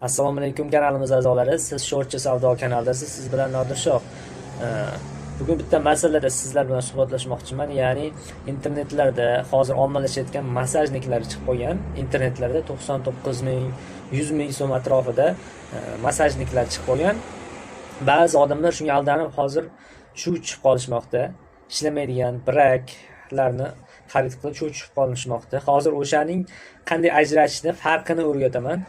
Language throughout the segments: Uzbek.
Assalomu alaykum kanalimiz a'zolari. Siz Sho'rchi savdo kanalidasiz. Siz bilan Nodirshoh. Bugun bitta masalada sizlar bilan suhbatlashmoqchiman. Ya'ni internetlarda hozir ommalashayotgan massajniklar chiqib qolgan. Internetlarda 99 ming, 100 ming so'm atrofida massajniklar chiqib qolgan. Ba'zi odamlar shunga aldanib hozir cho'chib qolishmoqda. Ishlamaydigan braklarni xarid qilib cho'chib qolishmoqda. Hozir o'shaning qanday ajratishni farqini o'rgataman.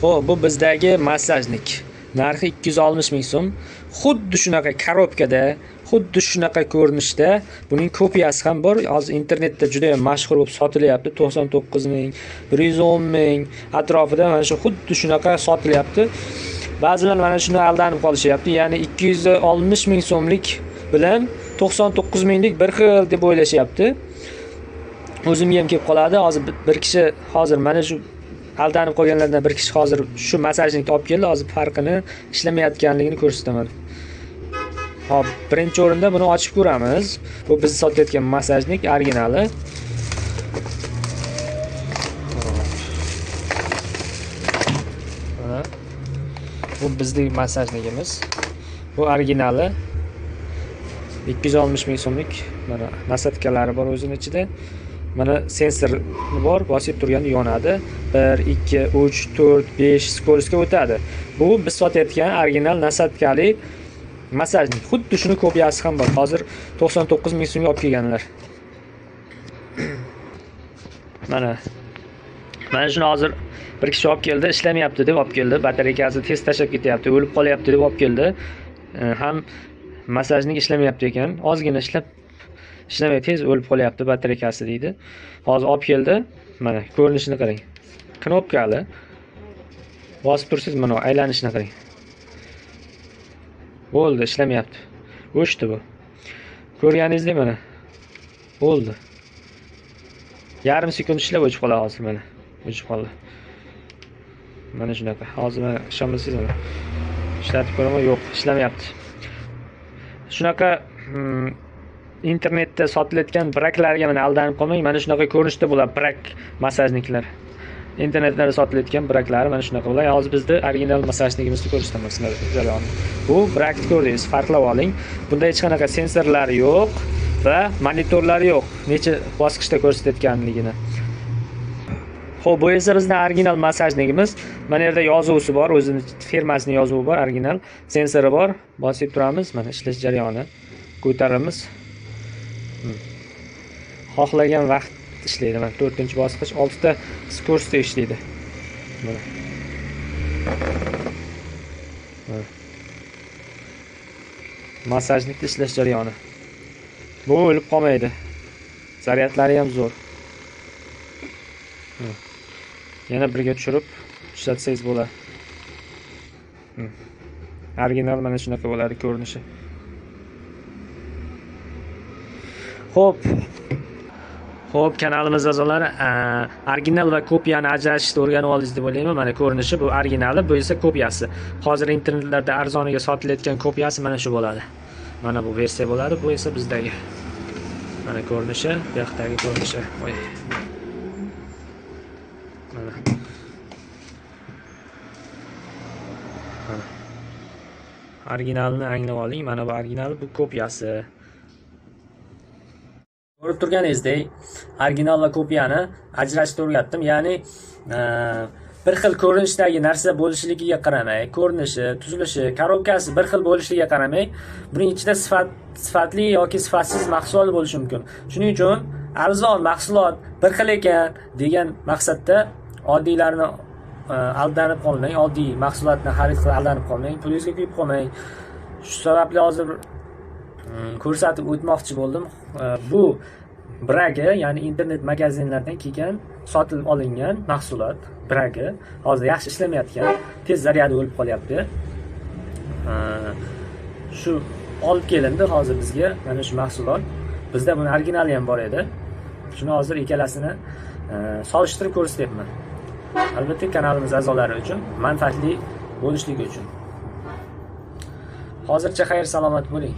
Xo'p, bu bizdagi massajnik. Narxi 260 ming so'm. Xuddi shunaqa korobkada, xuddi shunaqa ko'rinishda buning kopiyasi ham bor. Hozir internetda juda ham mashhur bo'lib sotilyapti. 99 ming, 110 ming atrofida mana shu xuddi shunaqa sotilyapti. Ba'zilar mana shuni aldanib qolishyapti. Ya'ni 260 ming so'mlik bilan 99 minglik bir xil deb o'ylashyapti. O'zimga ham kelib qoladi. Hozir bir kishi hozir mana shu aldanib qolganlardan bir kishi hozir shu massajnikni olib keldi. Hozir farqini, ishlamayotganligini ko'rsataman. Hop, birinchi o'rinda buni ochib ko'ramiz. Bu biz sotayotgan massajnik originali. Mana bu bizning massajnikimiz. Bu originali 260 ming so'mlik. Mana nasadkalari bor o'zini ichida. Mana sensor bor, bosib turganda yonadi. 1, 2, 3, 4, 5 skorosga o'tadi. Bu biz sotayotgan original nasadkali massajnik. Xuddi shuni kopiyasi ham bor. Hozir 99 ming so'mga olib kelganlar. Mana shuni hozir bir kishi olib keldi, ishlamayapti deb olib keldi. Batareykasi tez tashlab ketyapti, o'lib qolyapti deb olib keldi. Ham massajnik ishlamayapti ekan. Ozgina ishlab ishlamay tez o'lib qolyapti batareykasi deydi. Hozir olib keldi. Mana ko'rinishini qarang. Knopkali. Bosib tursiz mana aylanishini qarang. Bo'ldi, ishlamayapti. O'chdi bu. Ko'rganingizdek mana. Bo'ldi. Yarim sekund ishlab o'chib qoladi hozir mana. O'chib qoldi. Mana shunaqa. Hozir mana ishonmasangiz mana. Ishlatib ko'raman, yo'q, ishlamayapti. Shunaqa internetda sotilayotgan braklarga mana aldanib qolmang. Mana shunaqa ko'rinishda bo'ladi brak massajniklar. Internetlarda sotilayotgan braklar mana shunaqa bo'ladi. Hozir bizda original massajnikimizni ko'rsataman sizlarga jarayonni. Bu brakni ko'rdingiz, farqlab oling. Bunda hech qanaqa sensorlar yo'q va monitorlar yo'q. Necha bosqichda ko'rsatayotganligini. Xo'p, bu esa bizning original massajnikimiz. Mana yerda yozuvsi bor, o'zini firmasining yozuvi bor, original sensori bor. Bosib turamiz, mana ishlash jarayoni. Ko'taramiz. Xohlagan vaqt ishlaydi. Mana 4-bosqich 6 ta skorsda ishlaydi. Mana. Massajnikda ishlash jarayoni. Bu o'lib qolmaydi. Zaryadlari ham zo'r. Yana birga tushirib ishlatsangiz bo'ladi. Original mana shunaqa bo'ladi ko'rinishi. Xo'p. Xo'p, kanalimiz a'zolari, original va kopiyani ajratishni o'rganib oldingiz deb o'ylayman. Mana ko'rinishi, bu originali, bu esa kopiyasi. Hozir internetlarda arzoniga sotilayotgan kopiyasi mana shu bo'ladi. Mana bu versiya bo'ladi, bu esa bizdagi. Mana ko'rinishi, bu yoqdagi ko'rinishi. Voy. Mana. Mana. Originalni anglab oling. Mana bu original, bu kopiyasi. Ko'rib turganingizdek, original va kopiyani ajratishni o'rgatdim. Ya'ni bir xil ko'rinishdagi narsa bo'lishligiga qaramay, ko'rinishi, tuzilishi, korobkasi bir xil bo'lishligiga qaramay, buning ichida sifatli yoki sifatsiz mahsulot bo'lishi mumkin. Shuning uchun arzon mahsulot bir xil ekan degan maqsadda oddiylarni aldanib qolmang, oddiy mahsulotni xarid qilib aldanib qolmang, pulingizga kuyib qolmang. Shu sababli hozir ko'rsatib o'tmoqchi bo'ldim. Bu bragi, ya'ni internet magazinlardan kelgan, sotilib olingan mahsulot bragi hozir yaxshi ishlamayotgan, tez zaryadi o'lib qolyapti. Shu olib kelindi hozir bizga mana shu mahsulot. Bizda buni originali ham bor edi. Shuni hozir ikkalasini solishtirib ko'rsatyapman. Albatta kanalimiz a'zolari uchun manfaatli bo'lishligi uchun. Hozircha xayr salomat bo'ling.